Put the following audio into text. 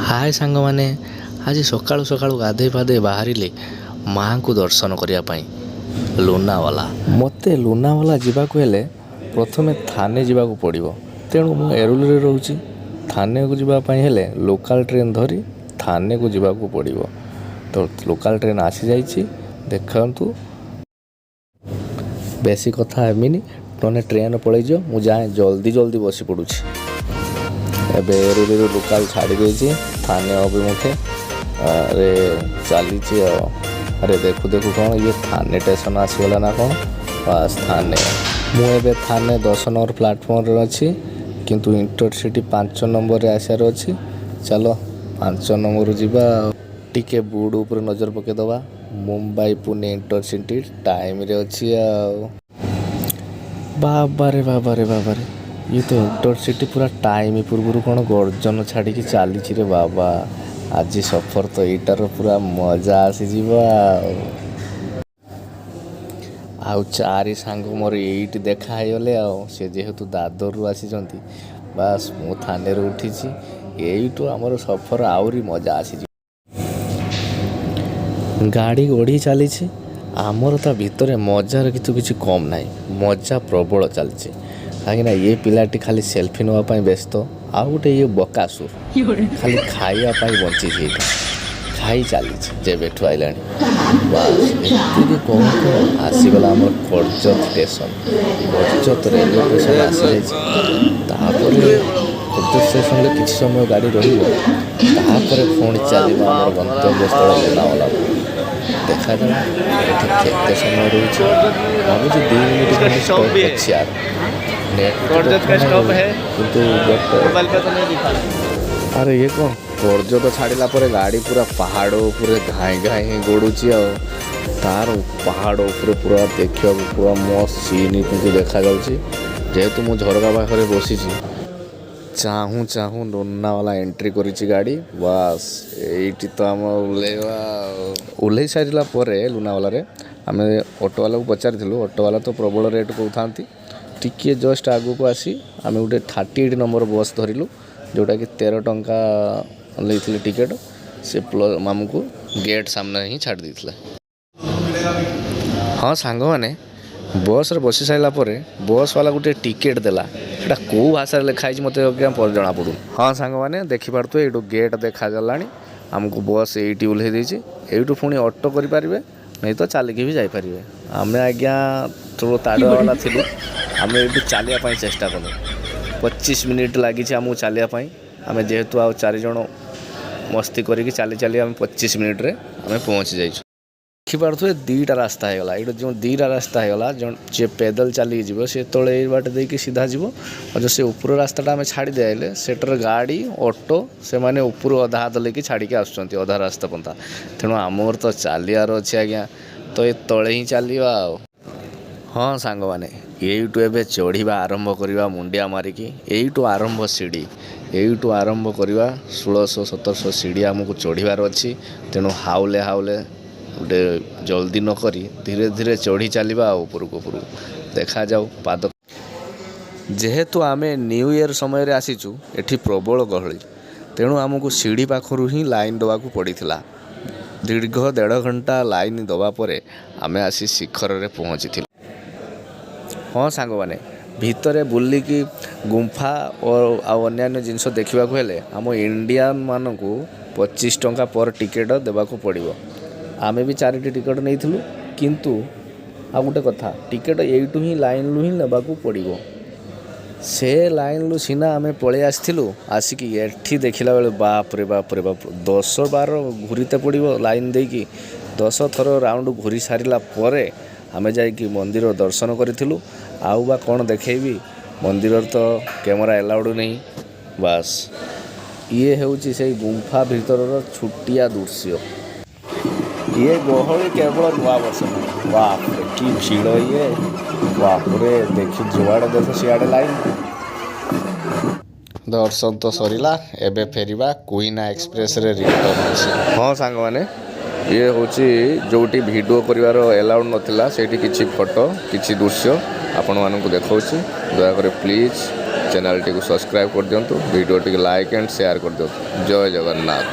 ହାଏ ସାଙ୍ଗମାନେ, ଆଜି ସକାଳୁ ସକାଳୁ ଗାଧୋଇ ପାଧୋଇ ବାହାରିଲେ ମାଆଙ୍କୁ ଦର୍ଶନ କରିବା ପାଇଁ ଲୋନାୱାଲା। ମୋତେ ଲୋନାୱାଲା ଯିବାକୁ ହେଲେ ପ୍ରଥମେ ଥାନେ ଯିବାକୁ ପଡ଼ିବ। ତେଣୁ ମୁଁ ଏରୁଲିରେ ରହୁଛି। ଥାନେକୁ ଯିବା ପାଇଁ ହେଲେ ଲୋକାଲ୍ ଟ୍ରେନ୍ ଧରି ଥାନେକୁ ଯିବାକୁ ପଡ଼ିବ। ତ ଲୋକାଲ୍ ଟ୍ରେନ୍ ଆସିଯାଇଛି, ଦେଖନ୍ତୁ। ବେଶୀ କଥା ହେବିନି, ନହେଲେ ଟ୍ରେନ୍ ପଳେଇଯିବ। ମୁଁ ଯାଏଁ, ଜଲ୍ଦି ଜଲ୍ଦି ବସି ପଡ଼ୁଛି। ଏବେ ଏରୁଲିରୁ ଲୋକାଲ୍ ଛାଡ଼ି ଦେଇଛି ଥାନେ ଅଭିମୁଖେ। ଆରେ, ଚାଲିଛି ଆଉ। ଆରେ, ଦେଖୁ ଦେଖୁ କ'ଣ ଇଏ ଥାନେ ଷ୍ଟେସନ୍ ଆସିଗଲା ନା କ'ଣ? ବାସ୍, ଥାନେ। ମୁଁ ଏବେ ଥାନେ 10 ନମ୍ବର ପ୍ଲାଟଫର୍ମରେ ଅଛି, କିନ୍ତୁ ଇଣ୍ଟରସିଟି 5 ନମ୍ବରରେ ଆସିବାର ଅଛି। ଚାଲ, 5 ନମ୍ବରରୁ ଯିବା ଆଉ। ଟିକେ ବୋର୍ଡ଼ ଉପରେ ନଜର ପକାଇଦେବା। ମୁମ୍ବାଇ ପୁନେ ଇଣ୍ଟରସିଟି ଟାଇମ୍ରେ ଅଛି ଆଉ। ବାବାରେ ବାବାରେ ବାବାରେ, ଇଏ ତ ଇଣ୍ଟରସିଟି ପୁରା ଟାଇମ୍ ପୂର୍ବରୁ କ'ଣ ଗର୍ଜନ ଛାଡ଼ିକି ଚାଲିଛି ରେ ବାବା। ଆଜି ସଫର ତ ଏଇଟାର ପୁରା ମଜା ଆସିଯିବ ଆଉ। ଆଉ ଚାରି ସାଙ୍ଗ ମୋର ଏଇଠି ଦେଖା ହେଇଗଲେ। ଆଉ ସେ ଯେହେତୁ ଦାଦରରୁ ଆସିଛନ୍ତି, ବାସ୍, ମୁଁ ଥାନେରୁ ଉଠିଛି। ଏଇଠୁ ଆମର ସଫର ଆହୁରି ମଜା ଆସିଯିବ। ଗାଡ଼ି ଗଡ଼ି ଚାଲିଛି ଆମର, ତା ଭିତରେ ମଜାର କିନ୍ତୁ କିଛି କମ୍ ନାହିଁ। ମଜା ପ୍ରବଳ ଚାଲିଛି, କାହିଁକିନା ଇଏ ପିଲାଟି ଖାଲି ସେଲ୍ଫି ନେବା ପାଇଁ ବ୍ୟସ୍ତ, ଆଉ ଗୋଟେ ଇଏ ବକାସୁର ଖାଲି ଖାଇବା ପାଇଁ ବଞ୍ଚିଛି। ଏଇଟା ଖାଇ ଚାଲିଛି ଯେବେଠୁ ଆଇଲାଣି। ବାସ୍, ଏତିକି କହୁ କହୁ ଆସିଗଲା ଆମର କର୍ଜତ ଷ୍ଟେସନ। କର୍ଜତ ରେଲୱେ ଷ୍ଟେସନ ଆସିଯାଇଛି। ତାପରେ କର୍ଜତ ଷ୍ଟେସନରେ କିଛି ସମୟ ଗାଡ଼ି ରହିବ, ତାପରେ ପୁଣି ଚାଲିବ ଆମର ଗନ୍ତବ୍ୟସ୍ଥଳ ଲୋନାୱାଲାକୁ। ଦେଖାଯାଉ ଏଠି କେତେ ସମୟ ରହୁଛି। ଭାବୁଛି 2 ମିନିଟ୍ ଖଣ୍ଡେ ଷ୍ଟପ୍ ଅଛି ଆର। ନେଟ୍ कर्जत का स्टॉप है। କିନ୍ତୁ ବଟ୍ मोबाइल पे तो नहीं दिखा। ଆରେ, ଇଏ କ'ଣ? କର୍ଜତ ଛାଡ଼ିଲା ପରେ ଗାଡ଼ି ପୁରା ପାହାଡ଼ ଉପରେ ଘାଇଁ ଘାଇଁ ହେଇ ଗଡ଼ୁଛି। ଆଉ ତାର ପାହାଡ଼ ଉପରେ ପୁରା ଦେଖିବାକୁ ପୁରା ମସ୍ତ ସିନ୍ କିନ୍ତୁ ଦେଖାଯାଉଛି। ଯେହେତୁ ମୁଁ ଝରକା ପାଖରେ ବସିଛି, ଚାହୁଁ ଚାହୁଁ ଲୋନାୱାଲା ଏଣ୍ଟ୍ରି କରିଛି ଗାଡ଼ି। ବାସ୍, ଏଇଠି ତ ଆମ ଓହ୍ଲେଇବା ଆଉ। ଓହ୍ଲେଇ ସାରିଲା ପରେ ଲୋନାୱାଲାରେ ଆମେ ଅଟୋବାଲାକୁ ପଚାରିଥିଲୁ। ଅଟୋବାଲା ତ ପ୍ରବଳ ରେଟ୍ କହୁଥାନ୍ତି। ଟିକିଏ ଜଷ୍ଟ ଆଗକୁ ଆସି ଆମେ ଗୋଟେ 38 ନମ୍ବର ବସ୍ ଧରିଲୁ, ଯେଉଁଟାକି 13 ଟଙ୍କା ନେଇଥିଲେ ଟିକେଟ୍। ସେ ଆମକୁ ଗେଟ୍ ସାମ୍ନାରେ ହିଁ ଛାଡ଼ି ଦେଇଥିଲା। ହଁ ସାଙ୍ଗମାନେ, ବସ୍ରେ ବସି ସାରିଲା ପରେ ବସ୍ ବାଲା ଗୋଟେ ଟିକେଟ୍ ଦେଲା। ସେଟା କେଉଁ ଭାଷାରେ ଲେଖା ହେଇଛି, ମୋତେ ଆଜ୍ଞା ଜଣାପଡ଼ୁନି। ହଁ ସାଙ୍ଗମାନେ, ଦେଖିପାରୁଥିବେ, ଏଇଠୁ ଗେଟ୍ ଦେଖାଗଲାଣି। ଆମକୁ ବସ୍ ଏଇଠି ଓହ୍ଲେଇ ଦେଇଛି। ଏଇଠୁ ପୁଣି ଅଟୋ କରିପାରିବେ, ନାଇଁ ତ ଚାଲିକି ବି ଯାଇପାରିବେ। ଆମେ ଆଜ୍ଞା ତାଡ଼ୁଆ ବାଲା ଥିଲୁ। ଆମେ ଏଇଠୁ ଚାଲିବା ପାଇଁ ଚେଷ୍ଟା କଲୁ। 25 ମିନିଟ୍ ଲାଗିଛି ଆମକୁ ଚାଲିବା ପାଇଁ। ଆମେ ଯେହେତୁ ଆଉ ଚାରିଜଣ ମସ୍ତି କରିକି ଚାଲି ଚାଲି ଆମେ 25 ମିନିଟ୍ରେ ଆମେ ପହଞ୍ଚି ଯାଇଛୁ। ଦେଖିପାରୁଥିବେ, ଦୁଇଟା ରାସ୍ତା ହେଇଗଲା ଏଇଠୁ। ଯେଉଁ ଦୁଇଟା ରାସ୍ତା ହେଇଗଲା, ଯିଏ ପେଦଲ ଚାଲିକି ଯିବ, ସେ ତଳେ ଏଇ ବାଟ ଦେଇକି ସିଧା ଯିବ। ଆଉ ଯେଉଁ ସେ ଉପର ରାସ୍ତାଟା ଆମେ ଛାଡ଼ି ଦିଆଇଲେ, ସେଟାରେ ଗାଡ଼ି, ଅଟୋ, ସେମାନେ ଉପରୁ ଅଧା ହାତ ଲେକି ଛାଡ଼ିକି ଆସୁଛନ୍ତି ଅଧା ରାସ୍ତା ପନ୍ଥା। ତେଣୁ ଆମର ତ ଚାଲିବାର ଅଛି ଆଜ୍ଞା, ତ ଏ ତଳେ ହିଁ ଚାଲିବା ଆଉ। ହଁ ସାଙ୍ଗମାନେ, ଏଇଠୁ ଏବେ ଚଢ଼ିବା ଆରମ୍ଭ କରିବା ମୁଣ୍ଡିଆ ମାରିକି। ଏଇଠୁ ଆରମ୍ଭ ସିଡ଼ି, ଏଇଠୁ ଆରମ୍ଭ କରିବା। 1600 1700 ସିଡ଼ି ଆମକୁ ଚଢ଼ିବାର ଅଛି। ତେଣୁ ହାଉଲେ ହାଉଲେ ଗୋଟେ ଜଲ୍ଦି ନ କରି ଧୀରେ ଧୀରେ ଚଢ଼ି ଚାଲିବା ଆଉ ଉପରକୁ ଉପରକୁ। ଦେଖାଯାଉ ପାଦ। ଯେହେତୁ ଆମେ ନ୍ୟୁ ଇୟର୍ ସମୟରେ ଆସିଛୁ, ଏଠି ପ୍ରବଳ ଗହଳି। ତେଣୁ ଆମକୁ ସିଡ଼ି ପାଖରୁ ହିଁ ଲାଇନ୍ ଦେବାକୁ ପଡ଼ିଥିଲା। ଦୀର୍ଘ ଦେଢ଼ ଘଣ୍ଟା ଲାଇନ୍ ଦେବା ପରେ ଆମେ ଆସି ଶିଖରରେ ପହଞ୍ଚିଥିଲୁ। ହଁ ସାଙ୍ଗମାନେ, ଭିତରେ ବୁଲିକି ଗୁମ୍ଫା ଓ ଆଉ ଅନ୍ୟାନ୍ୟ ଜିନିଷ ଦେଖିବାକୁ ହେଲେ ଆମ ଇଣ୍ଡିଆନମାନଙ୍କୁ 25 ଟଙ୍କା ପର୍ ଟିକେଟ୍ ଦେବାକୁ ପଡ଼ିବ। ଆମେ ବି ଚାରିଟି ଟିକେଟ୍ ନେଇଥିଲୁ। କିନ୍ତୁ ଆଉ ଗୋଟେ କଥା, ଟିକେଟ୍ ଏଇଠୁ ହିଁ ଲାଇନ୍ରୁ ହିଁ ନେବାକୁ ପଡ଼ିବ। ସେ ଲାଇନ୍ରୁ ସିନା ଆମେ ପଳେଇ ଆସିଥିଲୁ, ଆସିକି ଏଠି ଦେଖିଲା ବେଳେ ବାପରେ ବାପରେ ବାପ, 10 ବାର ଘୁରିତେ ପଡ଼ିବ ଲାଇନ୍ ଦେଇକି। 10 ଥର ରାଉଣ୍ଡ ଘୁରି ସାରିଲା ପରେ ଆମେ ଯାଇକି ମନ୍ଦିର ଦର୍ଶନ କରିଥିଲୁ। ଆଉ ବା କ'ଣ ଦେଖେଇବି, ମନ୍ଦିରରେ ତ କ୍ୟାମେରା ଏଲାଉଡ଼ ନାହିଁ। ବାସ୍, ଇଏ ହେଉଛି ସେଇ ଗୁମ୍ଫା ଭିତରର ଛୋଟିଆ ଦୃଶ୍ୟ। ଇଏ ଗହଳି କେବଳ ନୂଆ ବର୍ଷ ପାଇଁ। ବାପରେ, କି ଭିଡ଼ ଇଏ! ବାପରେ, ଦେଖି, ଯୁଆଡ଼େ ଦେଖ ସିଆଡ଼େ ଲାଇନ୍। ଦର୍ଶନ ତ ସରିଲା, ଏବେ ଫେରିବା। କୋଇନା ଏକ୍ସପ୍ରେସରେ ରିଟର୍ନ ଅଛି। ହଁ ସାଙ୍ଗମାନେ, ଇଏ ହେଉଛି ଯେଉଁଠି ଭିଡ଼ିଓ କରିବାର ଏଲାଉଡ଼ ନଥିଲା, ସେଇଠି କିଛି ଫଟୋ, କିଛି ଦୃଶ୍ୟ ଆପଣମାନଙ୍କୁ ଦେଖାଉଛି। ଦୟାକରି ପ୍ଲିଜ୍ ଚ୍ୟାନେଲ୍ଟିକୁ ସବସ୍କ୍ରାଇବ୍ କରିଦିଅନ୍ତୁ, ଭିଡ଼ିଓଟିକୁ ଲାଇକ୍ ଆଣ୍ଡ ସେୟାର କରିଦିଅନ୍ତୁ। ଜୟ ଜଗନ୍ନାଥ।